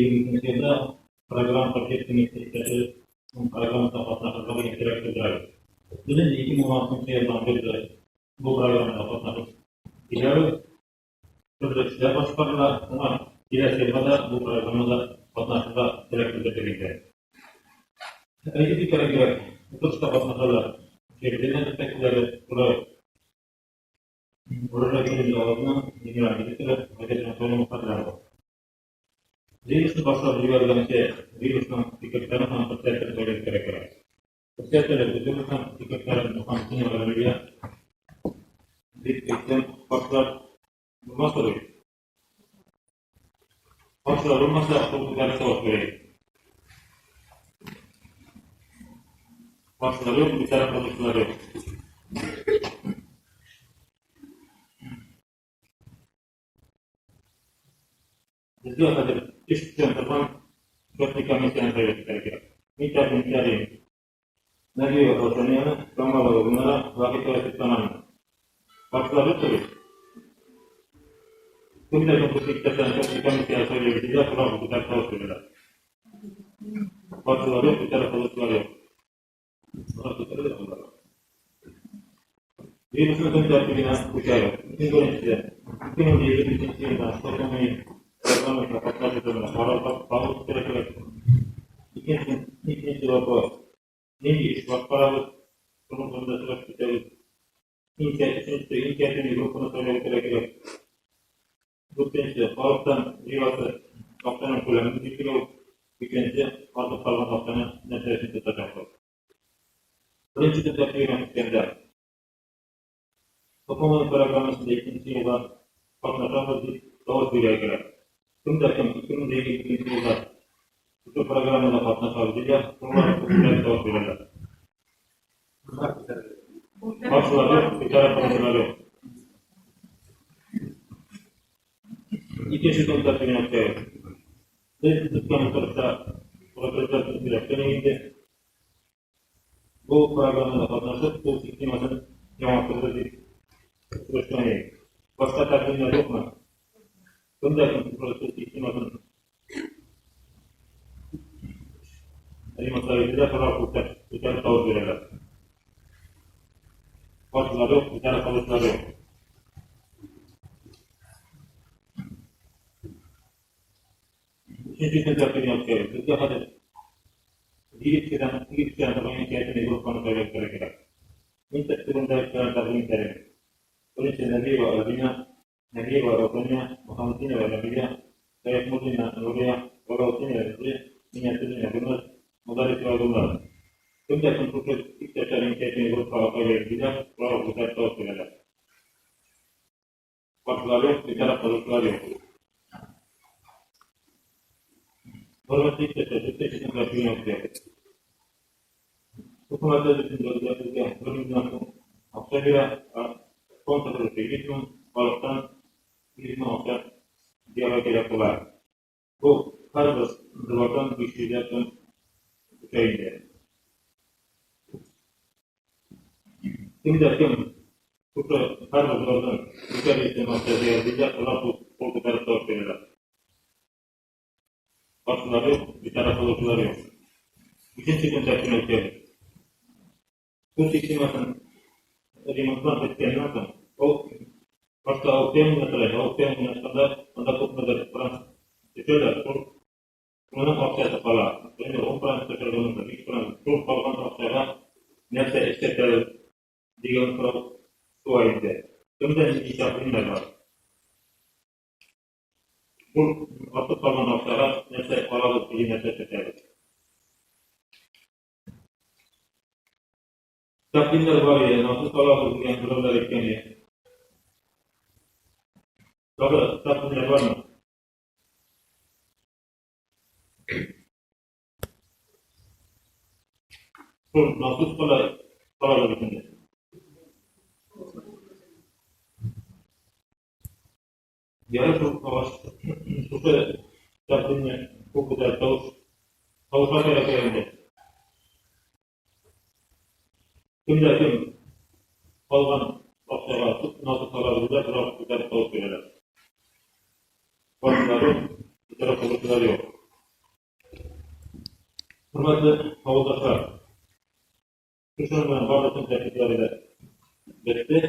2022 елда программа общественный иптәше программасында катнашырга дигән теләк белдерәбез. Без инде 2016 елдан бирле бу программада катнашып киләбез. Төрле эшләр башкарыла, шуңа киләсе елга да бу программада катнашырга теләк белдердек инде. Әйтеп китәргә кирәк, утырышта катнашалар учреждение җитәкчеләре, шулай ук Урожай килен заводының генераль директоры Валерий Анатольевич Мухаджанов. Җыелышны башлап җибәргәнче, җыелышның секретаре һәм председателен сайлап кирәк була. Председателе Гүзәл һәм секретаре Мөхәммәтдинова Галия дип әйтсәм, каршылар булмаса бит. Каршылар булмаса, кул күтәреп тавыш бирәйек. Каршылар юк, битараф калучылар юк. Безгә хәзер эш белән торган счетный комиссияне сайлап китәргә кирәк. Мин тәкъдим итәр Нәбиева Раушанияне, Камалова Гөлнара, Вахитова Светлананы. Каршылар юк бит. Кемдә кем шушы иптәшләрне счетный комиссиягә сайлый дисә, шулар күтәреп тавыш бирәләр. Каршылар юк, күтәреп калучылар юк. Вирусның көн тәртибенә күчәбез. Иң беренче, 2025 елда Стокгольм программасына катнашу турында карар кабул итәргә кирәк. Икенче, икенче вопрос. Нинди эш башкарабыз? Шуның турында сөйләшеп китәбез. Өченче, инициативный группаны сайлап үтәргә кирәк. Дүртенче, халыктан җыеласы акчаның күләмен билгеләү. Бишенче, артып калган акчаны нәрсә өчен тотачакбыз? Беренче көн тәртибенә күчкәндә, ФОПОМОН программасында икенче елга катнашабыз дип тавыш бирергә кирәк. Кем дә кем 2022 елда шушы программада катнашабыз дисә, шулар күбрәк тавыш бирәләр. Каршылар юк, битараф калучылар юк. Икенче көн тәртибенә күчәбез. Без үткән утырышта протестлар сөйләшкән инде. Бу программада катнашып, су системасын яңартырбыз дип сөйләшкән идек. Башка тәкъдимнәр юкмы? Кемдә кем шушы су системасын ремонтлар итүдә сорау күтәреп, күтәреп тавыш бирәләр. Каршылар юк, битараф калучылар юк. Өченче көн тәртибенә үткәрү. Безгә хәзер 7 кешедән 8 кешедән торган инициативный группаны сайлап үтәргә кирәк. Мин түбәндәге кешеләрне тәкъдим итәр идем. Беренче Нәбиева Альбина, Нәбиева Раушания, Мөхәммәтдинова Рәмилә, Шәехмуллина Нурия, Балаутдинова Рәзия, Миннәтуллина Гөлназ, Мөдәррисова Гөлназ. Кем дә кем шушы иптәшләр инициативный группага сайлыйбыз диләр, шулар күтәреп тавыш бирәләр. Каршылар юк, битараф калучылар юк. Хөрмәтле иптәшләр, дүртенче көн тәртибенә күчәбез. Хөкүмәт өчен безгә 1 миллион сум акча бирә, ә спонсор өлеше 100 мең, халыктан 100 мең акча җыярга кирәк була. Бу һәрбер двордан 500 сум төшә инде. Кем дә кем шушы һәрбер двордан 500 сум акча җыяр дисә, алар кул күтәреп тавыш бирәләр. Каршылар юк, битараф калучылар юк. Бишенче көн тәртибенә үтәбез. Су системасын ремонтлап беткәннән соң, ул башта аукцион уйнатыла, аукцион уйнатканда анда күпмедер процент төшәләр, шул шуның акчасы кала. Инде 10 процент төшәргә мөмкин, 5 процент. Шул калган акчага нәрсә эшләтәбез дигән сорау туа инде. Кемдә нинди тәкъдимнәр бар? Шул артып калган акчага нәрсә алабыз или нәрсә эшләтәбез? Тәкъдимнәр бар иде, насос алабыз дигән берәүләр әйткән иде. Тагы тәкъдимнәр бармы? Шул насос кала алабыз бит инде. Ярый шул агач шушы тәкъдимне кул күтәреп тавыш тавышка кирәк инде. Кем дә кем калган акчага насос алабыз диләр, шулар күтәреп тавыш бирәләр. Каршылар юк, битараф калучылар юк. Хөрмәтле авылдашлар, шушының белән барлык көн тәртипләре дә бетте.